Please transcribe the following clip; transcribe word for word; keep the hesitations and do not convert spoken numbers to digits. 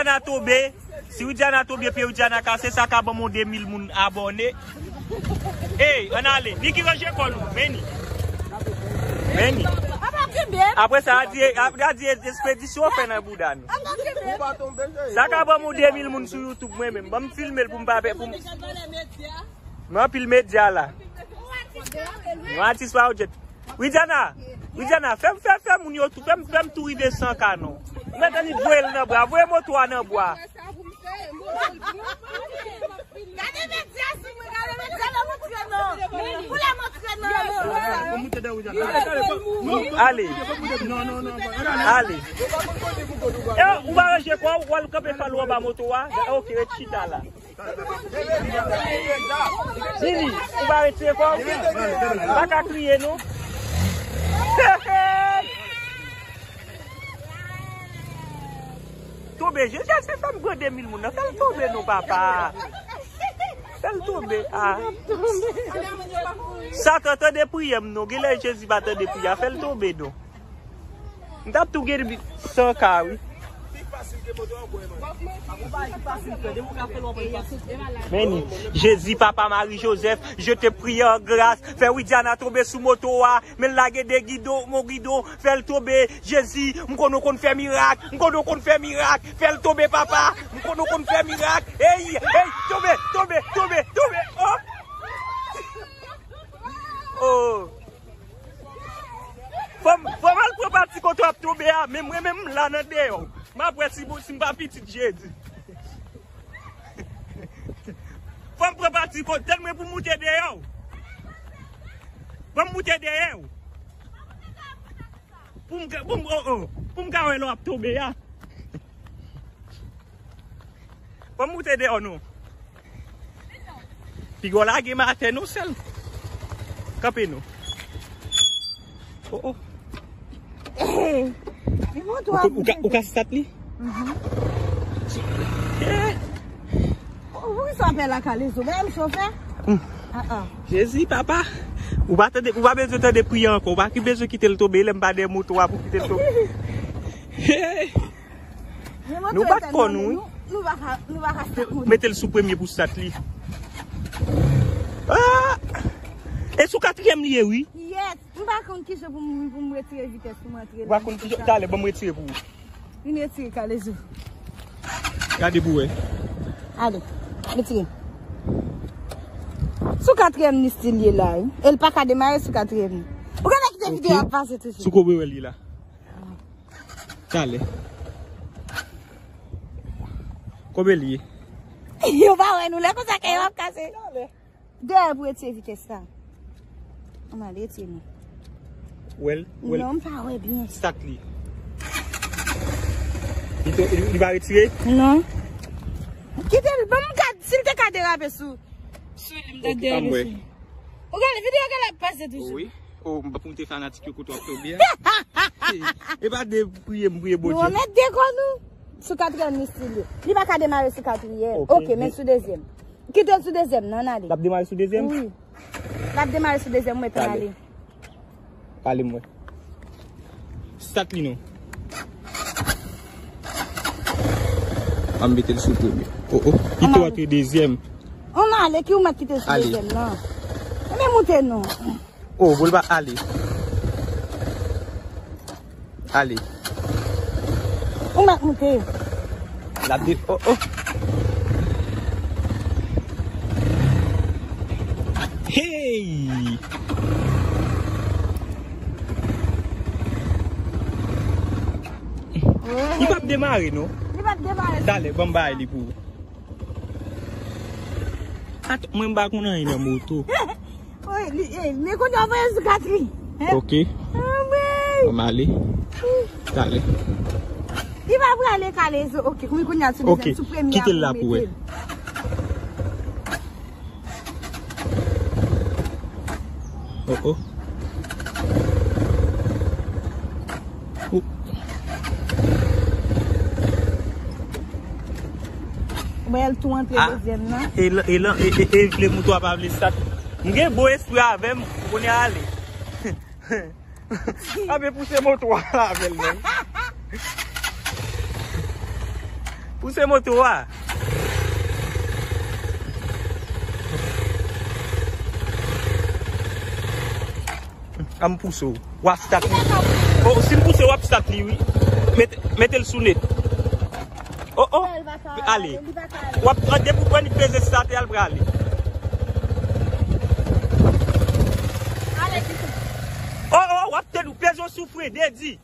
Widiana tonbe, si Widiana tonbe, pye Widiana kase, sa ka ban m yon de mil moun abòne. Ey, ann ale. Niki ranje kò nou. Vini. Vini. Apre sa, a di, a di ekspedisyon fè nan bouda nou. Sa ka ban m yon de mil moun sou YouTube, mwen menm. Ban m filme l pou m pa pè, pou m. Mwen anpil medya la. Mwen atis pa ou jet. Widiana, Widiana, fè m, fè, fè moun yo tou, fè m, fè m tou rive san ka non. Mwen tande voye l nan bwa, voye moto a nan bwa. Gade medya sou mwen, gade medya nan montre non. Pou la montre non. Ale. Ale. E, ou pa ranje kò, ou al kanpe fal ou anba moto a. Ok, ret chita la. Vini, ou pa retire kò w? Pa ka kriye non. Tonbe, Jezi, se fè m pran de mil moun nan. Fè l tonbe non, papa. Fè l tonbe, a. Satan, tande priyè m non. Genlè Jezi pa tande priyè. Fè l tonbe non. M t ap tou gen san ka, wi. Men ni, Jezi, Papa, Mari, Jozèf, je te prie en grâce, fè Widiana tonbe sou moto a, men l lage de gidon, mon gidon, fè l tonbe, Jezi, m konnen w konn fè mirak, m konnen w konn fè mirak, fè l tonbe, Papa, m konnen w konn fè mirak, ey, ey, tonbe, tonbe, tonbe, tonbe, oh! Oh! Fò m, fò m al pran pati kote w ap tonbe a, men mwen menm m la nan deyò. M ap wè si, si m pa pitit Jezi. Fò m pran pati kote, tèl mwen pou m moute dèyè w. Fò m moute dèyè w. Pou m ka, pou m, oh, oh, pou m ka wè lè w ap tonbe a. Fò m moute deyò non. Piga w lage m atè non sèl. Kanpe non. Oh, oh. Ou, ou ka, ou ka stat li? Mhm. Eh. Poukisa w ap fè la kalezo? Bay m chofè? Mm. Ah, ah. Jezi, papa. Ou pa tande, ou pa bezwen tande priyè ankò. Ou pa ki bezwen kite l tonbe. Lè m pa dèyè moto a pou kite l tonbe. Hey. Nou bat kò nou, wi. Nou, nou pa ka, nou pa ka stat moun. Mete l sou premye pou stat li. Ah! E sou katriyèm li ye, wi. Yes. M pa konn kijan pou m, pou m retire vitès pou m antre la. Ou pa konn kijan, talè, ban m retire pou ou. Vin retire kalezo. Gade pou wè. Ale. Retire. Sou katriyèm ni stil ye la, wi. E l pa ka demare sou katriyèm ni. Ou genlè kite videyo a pase toujou. Sou koube wè li la. Talè. Konbyen li ye? Yo pa wè nou lè konsa ke yo ap kase. Dèyè pou retire vitès la. Ann ale, retire non. Wè l, wè l. Non, m pa wè byen. Stat li. Li te, li, li pa retire? Non. Kite l, ban m gad, si l te ka derape sou, sou li, m t ap derape sou li. Ou gade, videyo genlè ap pase toujou. Wi. Oh, m pa pou m te fanatik yo kote w ap tonbe a. E pa de priye m priye Bondye. Nou remèt de kò nou. Sou katriyèm ni stil yo. Li pa ka demare sou katriyèm. Ok, men sou dezyèm. Kite l sou dezyèm nan, ale. L ap demare sou dezyèm? Wi. L ap demare sou dezyèm, mwen, ale. Ale, mwen. Stat li non. An m mete l sou premye. Oh, oh. Kite w antre dezyèm. Ann ale, ki ou mèt kite l sou dezyèm nan. Ebyen, moute non. Oh, pou l pa ale. Ale. Ou mèt moute. L ap de, oh, oh. Hey! Li p ap demare, non? Li p ap demare. Talè, ban m bay li pou ou. At, mwen m pa konn anyen nan moto. Wi, li, eh, men kounye a voye sou katri. Ok. Anmwey. Ban m ale. Talè. Li pa prale kalezo. Ok, wi, kounye a sou dezyèm, sou premye a pou mete l. Kite l la pou wè. Oh, oh. Ou. Mwen, l tou antre dezyèm nan. E lan, e lan, e, e, e vle moto a pa vle stat. M gen bon espri avè m, kounye a ale. Ape pouse moto a avè l menm. Pouse moto a. An m pouse w. W ap stat li. Oh, si m pouse w ap stat li, wi. Mete, mete l sou net. Oh, oh. Ale. W ap, depi w pran li peze stat, al prale. Oh, oh, w ap tande w peze w sou fren, dedi.